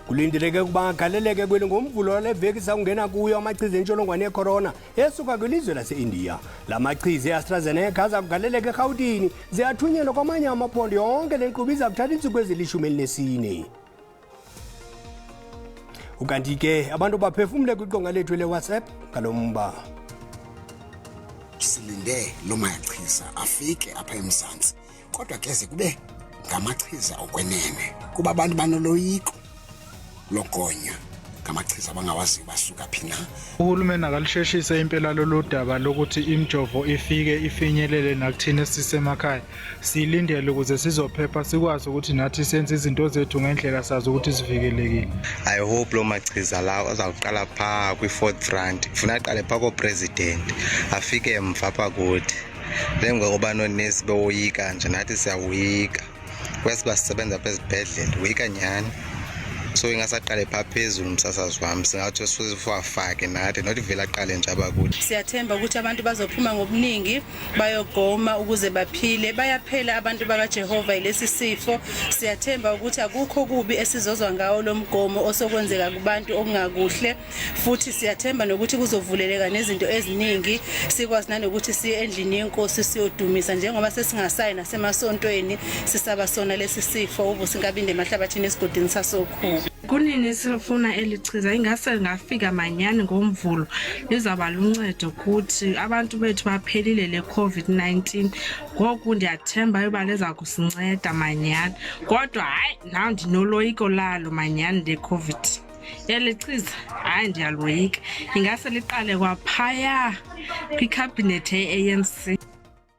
Kulindeleke ukuba agaleleke kweli ngoMvulo wale veki sakungena kuyo amachiza entsholongwane yecorona esuka kwilizwe laseindiya. La machiza eAstraZeneca aza kugaleleka eRhawutini ze athunyelwe kwamanye amaphondo. Yonke le nkqubo iza kuthatha iintsuku ezili-14. Ukanti ke abantu baphefumle kwiqonga lethu leWhatsApp ngalo mba. Silinde loo machiza afike apha eMzantsi, kodwa ke ze kube ngamachiza okwenene, kuba abantu banoloyiko logonya ngamachiza abangawaziyo basuka phi na. Uhulumeni akalisheshise impela lolu daba lokuthi imijovo ifike ifinyelele nakuthina esisemakhaya. Siyilindele ukuze sizophepha, sikwazi ukuthi nathi senze izinto zethu ngendlela, sazi ukuthi sivikelekile. I hope loo machiza lawo azawuqala phaa kwi-fourth front. Funa aqale phaa koopresident, afike mva phaa kuthi. Njengoba koba noonesi bewoyika nje, nathi siyawoyika. Kwesiba sisebenza apha ezibhedlele, woyika nyhani. So ingasaqale phaa phezulu, umsasazi wam, singathi siwafake nathi, not vele aqale nje abakuthi. Siyathemba ukuthi abantu bazophuma ngobuningi bayogoma ukuze baphile. Bayaphela abantu bakaJehova yilesi sifo. Siyathemba ukuthi akukho kubi esizozwa ngawo lo mgomo osokwenzeka kubantu okungakuhle, futhi siyathemba nokuthi kuzovuleleka nezinto eziningi, sikwazi nanokuthi siye endlini yenkosi siyodumisa njengoba sesingasayi nasemasontweni sisaba sona lesi sifo. UVusi Nkabinde, Emahlabathini, esigodini saSokhubu. Kunini sifuna eli chiza, ingase lingafika manyani ngoMvulo, lizawuba luncedo kuthi. Abantu bethu baphelile le COVID-19, ngoku ndiyathemba uba liza kusinceda manyani. Kodwa hayi, naw ndinoloyiko lalo manyani le-COVID. Eli chiza, hayi, ndiyaloyika. Ingase liqale kwaphaya kwikhabhinethi ye-ANC.